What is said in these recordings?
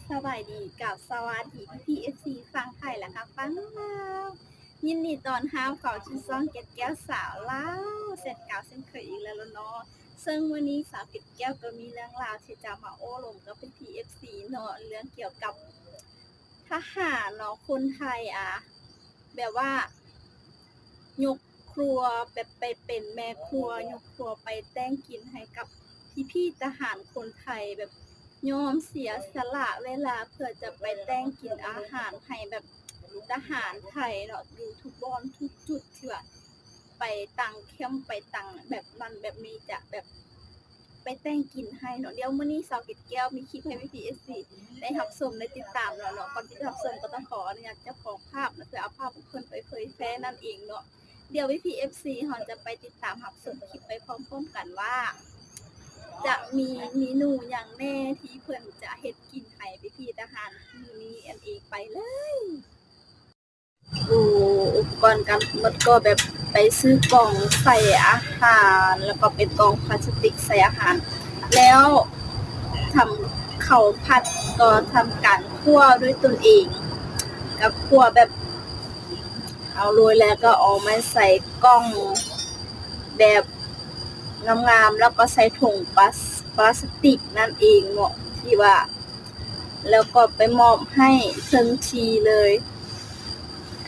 ສະບາຍດີ ກັບສະຫວັດດີ ພີ່ໆ ເອັຟຊີ ຝັ່ງໄທ ແລະກະຝັ່ງລາວ. ຍິນດີຕ້ອນຮັບເຂົ້າສູ່ຊ່ອງແກັດແກ້ວສາວລາວ ເຊັ່ນເກົ່າເຊັ່ນເຄີຍອີກແລ້ວເນາະ. ເຊິ່ງມື້ນີ້ສາວແກັດແກ້ວກໍມີເລື່ອງລາວທີ່ຈະມາໂອ້ລົມກັບພີ່ໆ ເອັຟຊີ ເນາະ, ເລື່ອງກ່ຽວກັບທະຫານເນາະ, ຄົນໄທ ອາ ແບບວ່າ ຍົກຄົວ ແບບໄປເປັນແມ່ຄົວ ຍົກຄົວໄປແຕ່ງກິນໃຫ້ກັບພີ່ໆ ທະຫານຄົນໄທ ແບບຍອມເສຍສະຫຼະເວລາເພື່ອຈະໄປແຕ່ງກິນອາຫານໃຫ້ແບບທະຫານໄທເນາະ ຢູ່ທຸກບ່ອນທຸກຈຸດ ທີ່ວ່າໄປຕັ້ງແຄມ ໄປຕັ້ງແບບນັ້ນແບບນີ້ ຈະແບບ ໄປແຕ່ງກິນໃຫ້ເນາະ. ດຽວມື້ນີ້ສາວແກັດແກ້ວມີຄລິບໃຫ້ພີ່ໆ ເອັຟຊີ ໄດ້ຮັບຊົມໄດ້ຕິດຕາມແລ້ວເນາະ. ກ່ອນທີ່ຈະຮັບຊົມກໍຕ້ອງຂໍອະນຸຍາດເຈົ້າຂອງພາບເນາະ ເພື່ອເອົາພາບຂອງເພິ່ນໄປເຜີຍແຜ່ນັ້ນເອງເນາະ. ດຽວພີ່ໆ ເອັຟຊີ ເຮົາຈະໄປຕິດຕາມຮັບຊົມຄລິບໄປພ້ອມໆ ກັນວ່າ ຈະມີເມນູຫຍັງແດ່ທີ່ເພິ່ນຈະເຮັດກິນໃຫ້ພີ່ໆ ທະຫານມື້ນີ້ນັ້ນເອງ. ໄປເລີຍ. ໂອ້ ອຸປະກອນການໝົດກໍແບບໄປຊື້ກ່ອງໃສ່ອາຫານ ແລ້ວກໍເປັນກ່ອງພລາສຕິກໃສ່ອາຫານ ແລ້ວທຳເຂົ້າຜັດກໍທຳການຂົ້ວດ້ວຍຕົນເອງ ກໍຂົ້ວແບບເອົາໂລຍ ແລ້ວກໍເອົາມາໃສ່ກ່ອງແບບງາມໆ ແລ້ວກໍໃສ່ຖົງພລາສ ພລາສຕິກນັ້ນເອງເນາະ ທີ່ວ່າ ແລ້ວກໍໄປມອບໃຫ້ເຖິງທີ່ເລີຍ.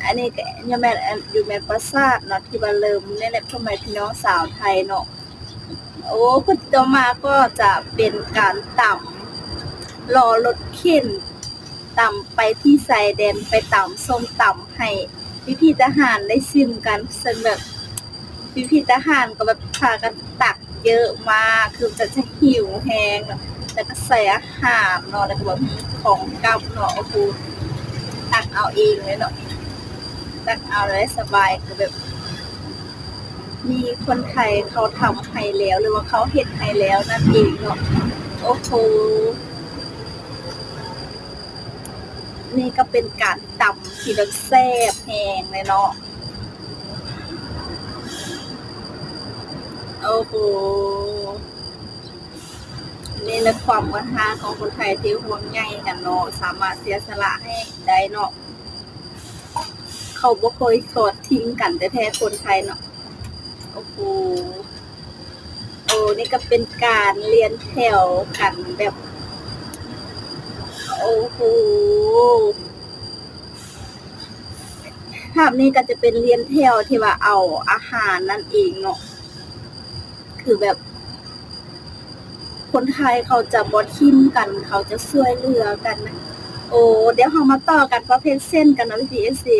ອັນນີ້ກໍຍັງແມ່ນ ອັນ ຢູ່ແມ່ນປາສາດເນາະ ທີ່ວ່າເລີ່ມນີ້ແຫຼະ ພໍ່ແມ່ພີ່ນ້ອງຊາວໄທເນາະ. ໂອ້ ຄົນຕໍ່ມາກໍຈະເປັນການຕຳລໍ້ລົດເຂັນ ຕຳໄປທີ່ຊາຍແດນ ໄປຕຳສົ້ມຕຳໃຫ້ ພີ່ໆ ທະຫານໄດ້ຊິມກັນ ເຊິ່ງແບບພີ່ໆ ທະຫານກໍແບບພາກັນຕັກເຍີະມາກ ຄືຈະ ຈະຫິວແຮງເນາະ ແລ້ວກໍໃສ່ອາຫານເນາະ ແລ້ວກໍແບບຂອງກັບເນາະ. ໂອ້ໂຫ ຕັກເອົາເອງເລີຍເນາະ ຕັກເອົາໄດ້ສະບາຍ ຄືແບບມີຄົນໄທເຂົາທຳໃຫ້ແລ້ວ ຫຼືວ່າເຂົາເຮັດໃຫ້ແລ້ວນັ້ນເອງເນາະ. ໂອ້ໂຫ ນີ້ກໍເປັນການ ຕຳທີ່ແບບແຊບແຮງເລີຍເນາະ. ໂອ້ໂຫ ນີ້ແຫຼະຄວາມເມີດຮາກຂອງຄົນໄທທີ່ຫ່ວງໃຍກັນເນາະ ສາມາດເສຍສະຫຼະໃຫ້ໄດ້ເນາະ ເຂົາບໍ່ເຄີຍທອດຖິ້ມກັນແທ້ໆ ຄົນໄທເນາະ. ໂອ້ໂຫ ໂອ້ ນີ້ກໍເປັນການລຽນແຖວກັນແບບ ໂອ້ໂຫ ພາບນີ້ກໍຈະເປັນລຽນແຖວທີ່ວ່າເອົາອາຫານນັ້ນເອງເນາະ ຄືແບບຄົນໄທເຂົາຈະບໍ່ຖິ້ມກັນ ເຂົາຈະຊ່ວຍເຫຼືອກັນ. ໂອ້ ດຽວເຮົາມາຕໍ່ກັນປະເພດເສັ້ນກັນເນາະ ພີ່ເອັຟຊີ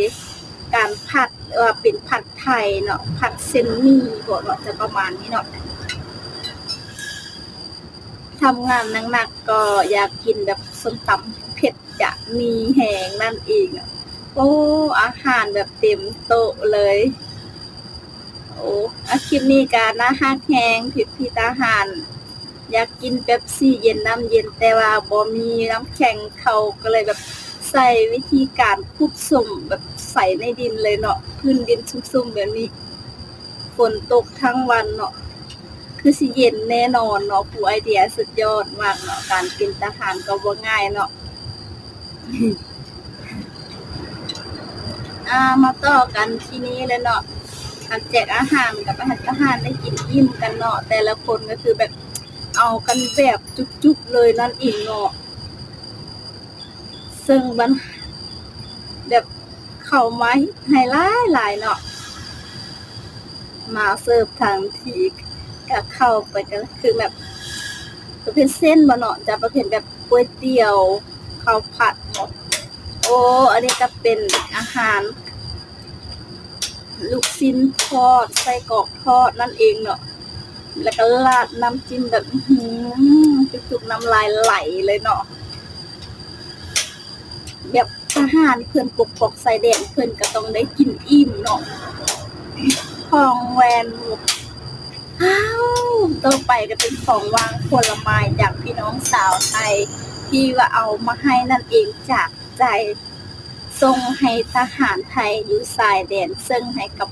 ການຜັດ ວ່າເປັນຜັດໄທເນາະ ຜັດເສັ້ນໝີ່ເບາະເນາະ ຈະປະມານນີ້ເນາະ. ທຳງານໜັກໆ ກໍຢາກກິນແບບສົ້ມຕຳເຜັດຈະມີແຮງນັ້ນເອງເນາະ. ໂອ້ ອາຫານແບບເຕັມໂຕະເລີຍ. ໂອ້ ອາ ຄລິບນີ້ກໍໜ້າຮັກແຮງ ພີ່ໆ ທະຫານ ຢາກກິນເປັບຊີເຢັນ ນ້ຳເຢັນ ແຕ່ວ່າບໍ່ມີນ້ຳແຂງ ເຂົາກໍເລີຍແບບໃຊ້ວິທີການຂຸດສົ້ມແບບໃສ່ໃນດິນເລີຍເນາະ ພື້ນດິນຊຸ່ມໆ ແບບນີ້ ຝົນຕົກທັງວັນເນາະ ຄືຊິເຢັນແນ່ນອນເນາະ. ຜູ້ໄອເດຍສຸດຍອດມາກເນາະ ການເປັນທະຫານກໍບໍ່ງ່າຍເນາະ. ອາ ມາຕໍ່ກັນທີ່ນີ້ເລີຍເນາະ ການແຈກອາຫານກັບທະຫານໄດ້ກິນອີ່ມກັນເນາະ ແຕ່ລະຄົນກໍຄືແບບເອົາກັນແບບຈຸກໆ ເລີຍນັ້ນເອງເນາະ. ເຊິ່ງບັນ ແບບເຂົ້າມາໃຫ້ຫຼາຍໆ ເນາະ ມາເສີບທັງທີ ກະເຂົ້າໄປ ກໍຄືແບບປະເພດເສັ້ນບໍເນາະ ຈະປະເພດແບບກ໋ວຍຕຽວ ເຂົ້າຜັດເນາະ. ໂອ້ ອັນນີ້ກໍເປັນອາຫານ ລູກຊີ້ນທອດ ໄສ້ກອກທອດນັ້ນເອງເນາະ ແລ້ວກໍລາດນ້ຳຈິ້ມແບບ ອືຫື ຈຸກໆ ນ້ຳລາຍໄຫຼເລີຍເນາະ. ແບບທະຫານເພິ່ນປົກປ້ອງຊາຍແດນ ເພິ່ນກໍຕ້ອງໄດ້ກິນອີ່ມເນາະ ຂອງແວ່ນ. ອ້າວ ຕໍ່ໄປກໍເປັນຂອງຫວ່າງຜົນລະໄມ້ຈາກພີ່ນ້ອງຊາວໄທ ທີ່ວ່າເອົາມາໃຫ້ນັ້ນເອງ ຈາກໃຈ ສົ່ງໃຫ້ທະຫານໄທຢູ່ຊາຍແດນ ເຊິ່ງໃຫ້ກັບ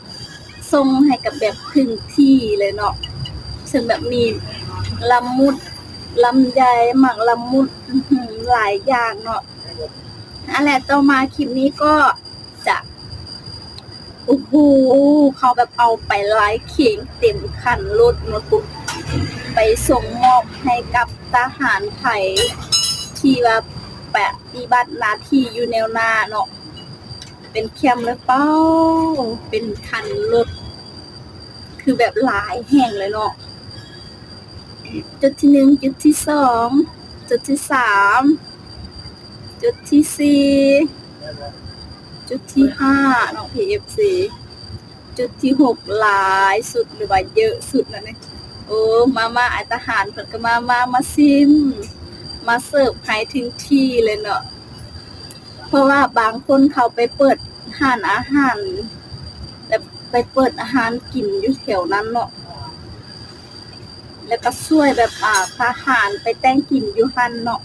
ສົ່ງໃຫ້ກັບແບບເຖິງທີ່ເລີຍເນາະ ເຊິ່ງແບບມີລະມຸດ ລຳໄຍ ໝາກລະມຸດ ອືຫື ຫຼາຍຢ່າງເນາະ. ນັ້ນແຫຼະ ຕໍ່ມາຄລິບນີ້ກໍຈະ ໂອ້ໂຫ ເຂົາແບບເອົາໄປລາຍເຄງເຕັມຄັນລົດເນາະ ໄປສົ່ງມອບໃຫ້ກັບທະຫານໄທທີ່ວ່າປະຕິບັດໜ້າທີ່ຢູ່ແນວໜ້າເນາະ ເປັນແຄມເລີຍ ເປັນຄັນລົດ ຄືແບບຫຼາຍແຮງເລີຍເນາະ. ຈຸດທີໜຶ່ງ ຈຸດທີສອງ ຈຸດທີສາມ ຈຸດທີສີ່ ຈຸດທີຫ້າເນາະ ພີເອັຟຊີ ຈຸດທີຫົກ ຫຼາຍສຸດ ຫຼືວ່າເຍີະສຸດນັ້ນເດ. ໂອ້ ມາໆ ອ້າຍທະຫານເພິ່ນກໍມາໆ ມາຊິມ ມາເສີບໃຫ້ເຖິງທີ່ເລີຍເນາະ. ເພາະວ່າບາງຄົນເຂົາໄປເປີດຮ້ານອາຫານ ແບບໄປເປີດຮ້ານກິນຢູ່ແຖວນັ້ນເນາະ ແລ້ວກໍຊ່ວຍແບບ ອ່າ ທະຫານໄປແຕ່ງກິນຢູ່ຫັ້ນເນາະ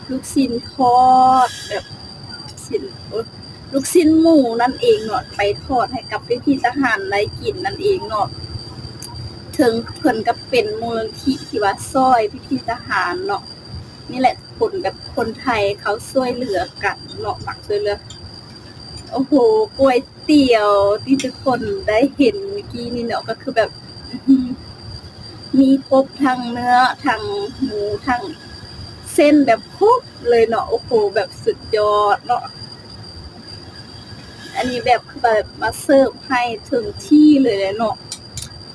ລູກຊີ້ນທອດ ແບບຊີ້ນ ໂອ້ຍ ລູກຊີ້ນໝູນັ້ນເອງເນາະ ໄປທອດໃຫ້ກັບພີ່ໆທະຫານໄດ້ກິນນັ້ນເອງເນາະ. ເຖິງເພິ່ນກໍເປັນມູນນິທິທີ່ວ່າຊ່ອຍພີ່ໆທະຫານເນາະ. ນີ້ແຫຼະ ຄົນແບບຄົນໄທເຂົາຊ່ວຍເຫຼືອກັນເນາະ ມັກຊ່ວຍເຫຼືອ. ໂອ້ໂຫ ກ໋ວຍຕຽວທີ່ທຸກຄົນໄດ້ເຫັນມື້ກີ້ນີ້ເນາະ ກໍຄືແບບ ອືຫື ມີຄົບທັງເນື້ອ ທັງໝູ ທັງເສັ້ນ ແບບຄົບເລີຍເນາະ. ໂອ້ໂຫ ແບບສຸດຍອດເນາະ. ອັນນີ້ແບບ ຄືແບບມາເສີບໃຫ້ເຖິງທີ່ເລີຍແຫຼະເນາະ.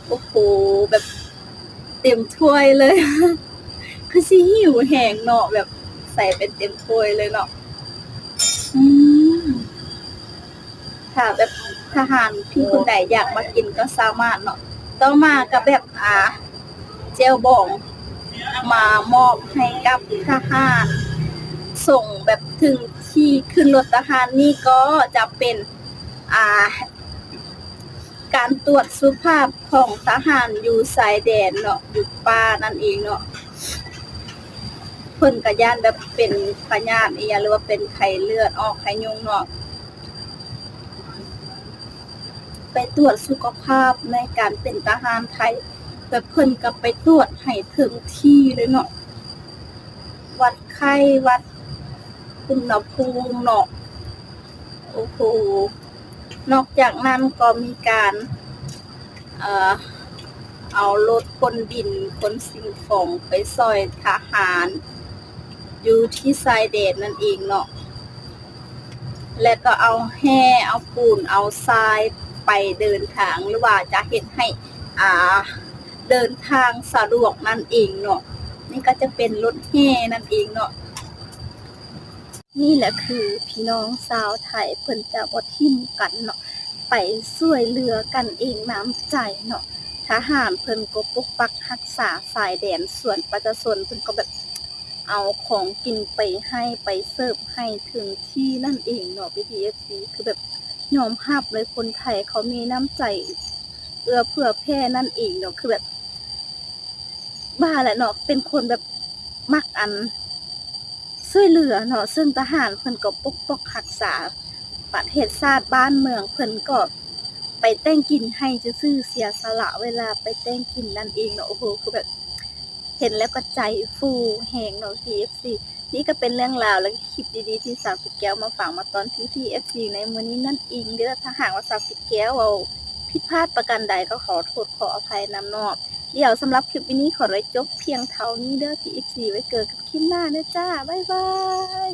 ໂອ້ໂຫ ແບບເຕັມຖ້ວຍເລີຍ ຄືຊິຫິວແຮງເນາະ ແບບໃສ່ໄປເຕັມຖ້ວຍເລີຍເນາະ. ອືມ ຖ້າແບບທະຫານພີ່ຄົນໃດຢາກມາກິນກໍສາມາດເນາະ. ຕໍ່ມາກໍແບບ ອ່າ ແຈ່ວບອງ ມາມອບໃຫ້ກັບທະຫານ ສົ່ງແບບເຖິງທີ່ຂຶ້ນລົດທະຫານ. ນີ້ກໍຈະເປັນ ອ່າ ການຕວດສຸຂະພາບຂອງທະຫານຢູ່ຊາຍແດນເນາະ ຢູ່ປ່ານັ້ນເອງເນາະ. ເພິ່ນກໍຢ້ານແບບເປັນພະຍາດອີ່ຫຍັງ ຫຼືວ່າເປັນໄຂ້ເລືອດອອກ ໄຂ້ຍຸງເນາະ ໄປຕວດສຸຂະພາບໃນການເປັນທະຫານໄທ ແບບເພິ່ນກໍໄປຕວດໃຫ້ເຖິງທີ່ເລີຍເນາະ ວັດໄຂ້ ວັດອຸນຫະພູມເນາະ. ໂອ້ໂຫ ນອກຈາກນັ້ນກໍມີການ ເອີ ເອົາລົດຂົນດິນຂົນສິ່ງຂອງໄປຊ່ອຍທະຫານຢູ່ທີ່ຊາຍແດນນັ້ນເອງເນາະ ແລະກໍເອົາແຮ່ ເອົາປູນ ເອົາຊາຍໄປເດີນທາງ ຫຼືວ່າຈະເຮັດໃຫ້ ອ່າ ເດີນທາງສະດວກນັ້ນເອງເນາະ. ນີ້ກໍຈະເປັນລົດແຫ່ນັ້ນເອງເນາະ. ນີ້ແຫຼະຄືພີ່ນ້ອງຊາວໄທເພິ່ນຈະບໍ່ຖິ້ມກັນເນາະ ໄປຊ່ວຍເຫຼືອກັນເອງນ້ຳໃຈເນາະ. ທະຫານເພິ່ນກໍປົກປັກຮັກສາຊາຍແດນ ສ່ວນປະຊາຊົນເພິ່ນກໍແບບເອົາຂອງກິນໄປໃຫ້ ໄປເສີບໃຫ້ເຖິງທີ່ນັ້ນເອງເນາະ ພີ່ໆ ເອັຟຊີ ຄືແບບຍອມຮັບເລີຍ ຄົນໄທເຂົາມີນ້ຳໃຈເອື້ອເຟື້ອແຜ່ນັ້ນເອງເນາະ ຄືແບບ ວ່າແຫຼະເນາະ ເປັນຄົນແບບມັກອັນຊ່ວຍເຫຼືອເນາະ ເຊິ່ງທະຫານເພິ່ນກໍປົກປັກຮັກສາປະເທດຊາດບ້ານເມືອງ ເພິ່ນກໍໄປແຕ່ງກິນໃຫ້ຊື່ໆ ເສຍສະຫຼະເວລາໄປແຕ່ງກິນນັ້ນເອງເນາະ. ໂອ້ໂຫ ຄືແບບເຫັນແລ້ວກໍໃຈຟູແຮງເນາະ ພີ່ເອັຟຊີ. ນີ້ກໍເປັນເລື່ອງລາວ ແລະ ຄລິບດີໆ ທີ່ສາວກິດແກ້ວມາຝາກມາຕ້ອນພີ່ໆ ເອັຟຊີ ໃນມື້ນີ້ນັ້ນເອງເດີ້. ຖ້າຫາກວ່າສາວກິດແກ້ວເວົ້າຜິດພາດປະການໃດ ກໍຂໍໂທດຂໍອະໄພນຳເນາະ. ດຽວສຳລັບຄລິບມື້ນີ້ຂໍໄດ້ຈົບພຽງເທົ່ານີ້ເດີ້ ພີ່ເອັຟຊີ ໄວ້ເຈີກັນຄລິບໜ້າເດີ້ຈ້າ ບາຍບາຍ.